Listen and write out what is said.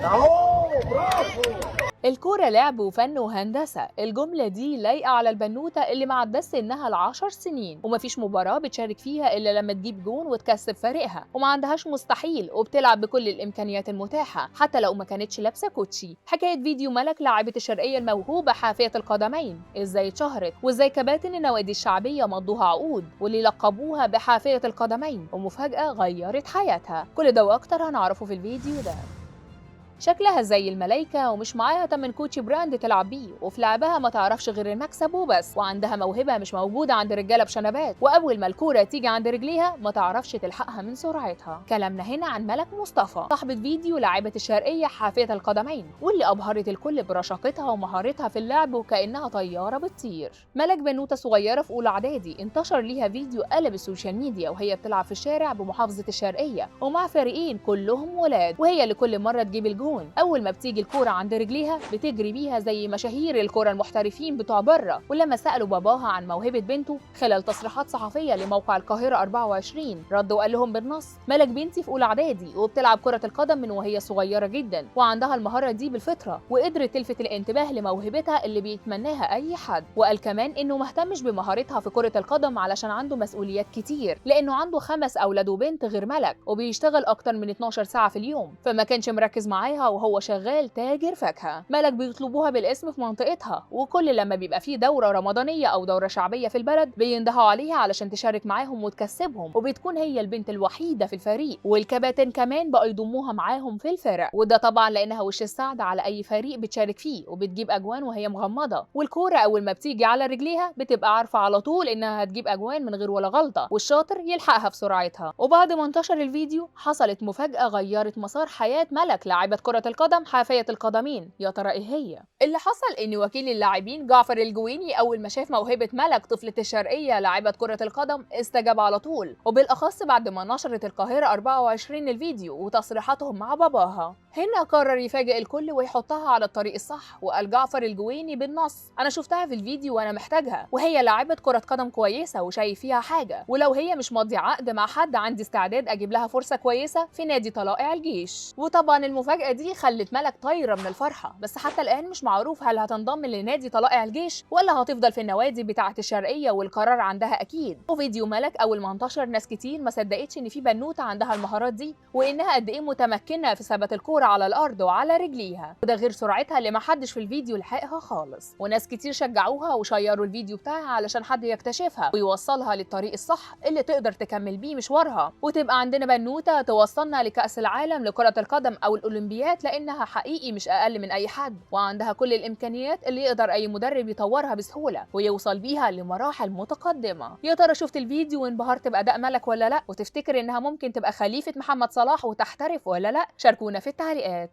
اهو برافو. الكورة لعب وفن وهندسة، الجملة دي لايقة على البنوتة اللي ما عداش سنها ال10 سنين، ومفيش مباراة بتشارك فيها إلا لما تجيب جون وتكسب فريقها، وما عندهاش مستحيل، وبتلعب بكل الإمكانيات المتاحة حتى لو ما كانتش لابسة كوتشي. حكاية فيديو ملك لاعبة الشرقية الموهوبة حافية القدمين، إزاي اتشهرت وإزاي كباتن النوادي الشعبية مضوها عقود واللي لقبوها بحافية القدمين، ومفاجأة غيرت حياتها. كل ده وأكتر هنعرفه في الفيديو ده. شكلها زي الملايكة ومش معاها تمن كوتشي brand تلعب بيه، وفي لعبها ما تعرفش غير المكسب وبس، وعندها موهبة مش موجودة عند رجالة بشنبات، وأول ما الكورة تيجي عند رجليها ما تعرفش تلحقها من سرعتها. كلامنا هنا عن ملك مصطفى، صاحبة فيديو لاعبة الشرقية حافية القدمين، واللي أبهرت الكل برشاقتها ومهارتها في اللعب وكأنها طيارة بتطير. ملك بنوتة صغيرة في أولى إعدادي، انتشر ليها فيديو قلب ال social media وهي بتلعب في الشارع بمحافظة الشرقية ومع فريقين كلهم ولاد، وهي اللي كل مرة تجيب الجون. اول ما بتيجي الكورة عند رجليها بتجري بيها زي مشاهير الكورة المحترفين بتوع بره. ولما سالوا باباها عن موهبة بنته خلال تصريحات صحفية لموقع القاهرة 24، رد وقال لهم بالنص: ملك بنتي في اولى اعدادي وبتلعب كره القدم من وهي صغيرة جدا، وعندها المهارة دي بالفطرة، وقدرت تلفت الانتباه لموهبتها اللي بيتمناها اي حد. وقال كمان انه ما اهتمش بمهارتها في كره القدم علشان عنده مسؤوليات كتير، لانه عنده 5 اولاد وبنت غير ملك، وبيشتغل اكتر من 12 ساعة في اليوم، فما كانش مركز معاها وهو شغال تاجر فاكهة. ملك بيطلبوها بالاسم في منطقتها، وكل لما بيبقى فيه دورة رمضانية أو دورة شعبية في البلد بيندهوا عليها علشان تشارك معاهم وتكسبهم، وبتكون هي البنت الوحيدة في الفريق، والكباتن كمان بقوا يضموها معاهم في الفرق، وده طبعا لأنها وش السعد على أي فريق بتشارك فيه، وبتجيب أجوان وهي مغمضة، والكورة أول ما بتيجي على رجليها بتبقى عارفة على طول إنها هتجيب أجوان من غير ولا غلطة، والشاطر يلحقها في سرعتها. وبعد ما انتشر الفيديو حصلت مفاجأة غيرت مسار حياة ملك لاعبة كرة القدم حافية القدمين. يا ترى ايه هي؟ اللي حصل ان وكيل اللاعبين جعفر الجويني اول ما شاف موهبة ملك طفلة الشرقية لاعبة كرة القدم استجاب على طول، وبالاخص بعد ما نشرت القاهرة 24 الفيديو وتصريحاتهم مع باباها. هنا قرر يفاجئ الكل ويحطها على الطريق الصح. وقال جعفر الجويني بالنص: انا شفتها في الفيديو وانا محتاجها، وهي لاعبة كرة قدم كويسة وشايف فيها حاجة، ولو هي مش ماضية عقد مع حد عندي استعداد اجيب لها فرصة كويسة في نادي طلائع الجيش. وطبعا المفاجأة دي خلت ملك طايرة من الفرحة، بس حتى الآن مش معروف هل هتنضم لنادي طلائع الجيش ولا هتفضل في النوادي بتاعة الشرقية، والقرار عندها أكيد. وفيديو ملك أول ما انتشر ناس كتير ما صدقتش إن في بنوتة عندها المهارات دي، وإنها قد إيه متمكنة في ثبات الكورة على الأرض وعلى رجليها، وده غير سرعتها اللي ما حدش في الفيديو لحقها خالص. وناس كتير شجعوها وشيروا الفيديو بتاعها علشان حد يكتشفها ويوصلها للطريق الصح اللي تقدر تكمل بيه مشوارها، وتبقى عندنا بنوتة توصلنا لكأس العالم لكرة القدم أو الأولمبياد، لأنها حقيقي مش أقل من أي حد، وعندها كل الإمكانيات اللي يقدر أي مدرب يطورها بسهولة ويوصل بيها لمراحل متقدمة. يا ترى شفت الفيديو وانبهرت بأداء ملك ولا لأ؟ وتفتكر إنها ممكن تبقى خليفة محمد صلاح وتحترف ولا لأ؟ شاركونا في التعليقات.